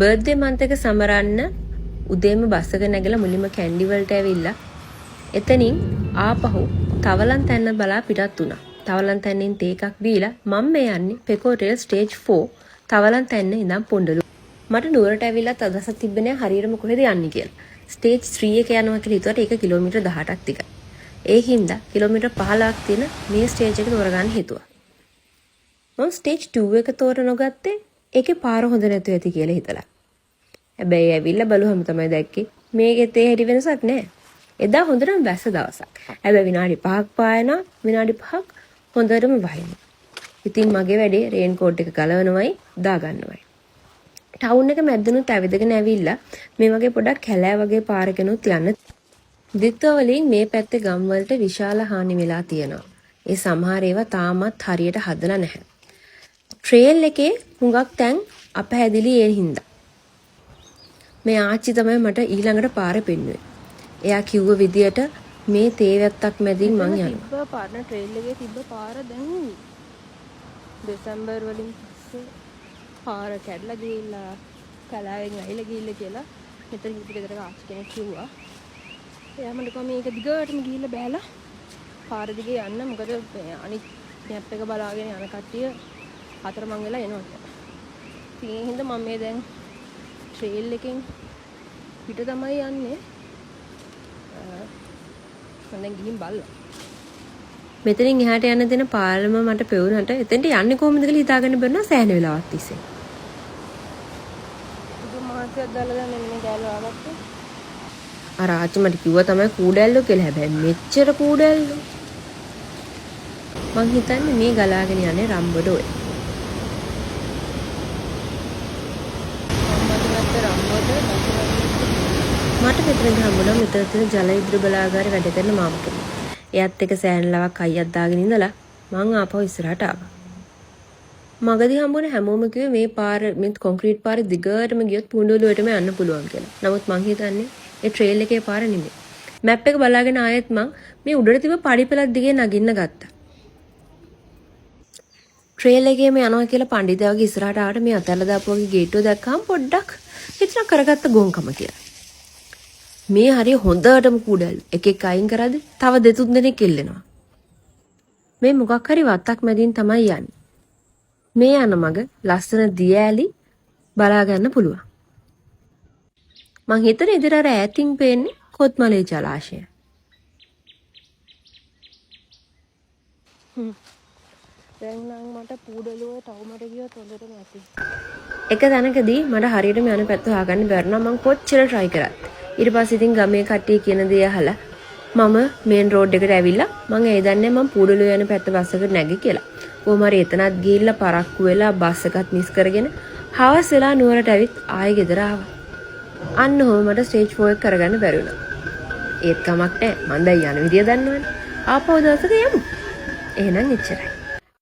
Birthday month එක සමරන්න උදේම bus එක නැගලා මුලින්ම කැන්ඩි වලට ඇවිල්ලා එතනින් ආපහු තවලන් තැන්න බලා පිටත් වුණා. තවලන් තැන්නෙන් තේ එකක් බීලා මම මේ යන්නේ පෙකෝ ට්‍රේල් ස්ටේජ් 4 තවලන් තැන්න ඉඳන් පොණ්ඩලු. මට නුවරට ඇවිල්ලත් අදහසක් තිබ්බේ නෑ හරියටම කොහෙද යන්නේ කියලා. ස්ටේජ් 3 එක යනවා කියලා හිතුවට ඒක කිලෝමීටර් 18ක් දිගයි. ඒ හින්දා කිලෝමීටර් 15ක් තියෙන මේ ස්ටේජ් එක තෝරගන්න හිතුවා. මම ස්ටේජ් 2 එක තෝර නොගත්තේ ඒකේ පාර හොඳ නැතුව ඇති කියලා හිතලා. හැබැයි ඇවිල්ලා බලුවම තමයි දැක්කේ මේකෙත් ඒ හැටි වෙනසක් නෑ. එදා හොඳටම වැස්ස දවසක්. හැබැයි විනාඩි 5ක් පායනවා, විනාඩි 5ක් හොඳටම වහිනවා. ඉතින් මගේ වැඩේ රේන් කෝට් එක ගලවනවයි දාගන්නවයි. ටවුන් එක මැද්දනුත් ඇවිදගෙන ඇවිල්ලා මේ වගේ පොඩක් කැලෑ වගේ පාරකනුත් යන්න. දිත්ව වලින් මේ පැත්තේ ගම් වලට විශාල හානි වෙලා තියෙනවා. ඒ සමහර ඒවා තාමත් හරියට හදලා නැහැ. ට්‍රේල් එකේ හුඟක් තැන් අපහැදිලි ඒ හින්දා. මේ ආච්චි තමයි මට ඊළඟට පාර පෙන්නුවේ. එයා කිව්ව විදියට මේ තේ වැත්තක් මැදින් මං මෙතන යනවා. තිබ්බ පරණ ට්‍රේල් එකේ තිබ්බ පාර දැන් දෙසැම්බර් වලින් පස්සේ පාර කැඩලා ගිහිල්ලා කලාවෙන් ඇහිලා ගිහිල්ලා කියලා මෙතන හිටපු ගෙදරක ආච්චි කෙනෙක් කිව්වා. එයා මට කිව්වා මේක දිගටම ගිහිල්ලා බෑලා පාර දිගේ යන්න, මොකද මේ අනිත් මැප් එක බලාගෙන යන කට්ටිය අතරමං වෙලා එනවා කියලා. ඉතින් ඒ හින්දා මම මේ දැන් ට්‍රේල් එකෙන් පිට තමයි යන්නේ. මම දැන් ගිහින් බලලා. මෙතනින් එහාට යන්න දෙන පාලම මට පෙවුනට එතෙන්ට යන්නේ කොහොමද කියලා හිතාගන්න බැරුණා සෑහෙන වෙලාවක් තිස්සේ. ඉතින් මහන්සියක් දාලා දැන් මෙන්න මේ කෑල්ල හොයාගත්තේ. අර ආච්චි මට කිව්වා තමයි කූඩැල්ලෝ කියලා. හැබැයි මෙච්චර කූඩැල්ලෝ. මං හිතන්නේ මේ ගලාගෙන යන්නේ රම්බොඩ ඔය. මට මෙතනදි හම්බුණා මෙතන තියෙන ජල ඉදිරි බලාගාරේ වැඩ කරන මාමා කෙනෙක්. එයාත් එක්ක සෑහෙන ලවක් අයියක් දාගෙන ඉඳලා මං ආපහු ඉස්සරහට ආවා. මගදී හම්බුන හැමෝම කිව්වේ මේ පාර, මේ කොන්ක්‍රීට් පාරේ දිගටම ගියොත් පුඬුළුවටම යන්න පුළුවන් කියලා. නමුත් මං හිතන්නේ ඒ ට්‍රේල් එකේ පාර නෙමෙයි. මැප් එක බලාගෙන ආයෙත් මං මේ උඩට තිබ්බ පඩි පෙළක් දිගේ නගින්න ගත්තා. ට්‍රේල් එකේම යනවා කියලා පණ්ඩිතා වගේ ඉස්සරහට ආවට මේ අතහැරලා දාපු වගේ ගේට්ටුව දැක්කම පොඩ්ඩක් හිතුණා කරගත්ත ගොංකම කියලා. මේ හරිය හොඳටම කූඩැල්ලු. එක එක අයින් කරද්දි තව දෙතුන් දෙනෙක් එල්ලෙනවා. මේ මොකක් හරි වත්තක් මැදින් තමයි යන්නේ. මේ යන මග ලස්සන දිය ඇලි බලා ගන්න පුළුවන්. මං හිතන ඉදිරිය අර ඈතින් පේන්නේ කොත්මලේ ජලාශය. දැන් නම් මට පූඩලුව ටවුමට ගියොත් හොඳටම ඇති. එක තැනකදී මට හරියටම යන පැත්ත හොයාගන්න බැරි වුණා මං කොච්චර try කරත්. ඊට පස්සේ ඉතින් ගමේ කට්ටිය කියන දේ අහලා මම මේන් රෝඩ් එකට ඇවිල්ලා මං ඒ දන්නේ මං පූඩලුව යන පැත්ත බස් එකට නැග්ගේ කියලා. කොහොම හරි එතනත් ගිහිල්ලා පරක්කු වෙලා බස් එකත් මිස් කරගෙන හවස් වෙලා නුවරට ඇවිත් ආයෙ ගෙදර ආවා. අන්න ඔහොම මට ස්ටේජ් 4 එක කරගන්න බැරි වුණා. ඒත් කමක් නෑ, මං දැන් යන විදිය දන්නවනේ. ආපහු දවසක යමු. එහෙනම් එච්චරයි.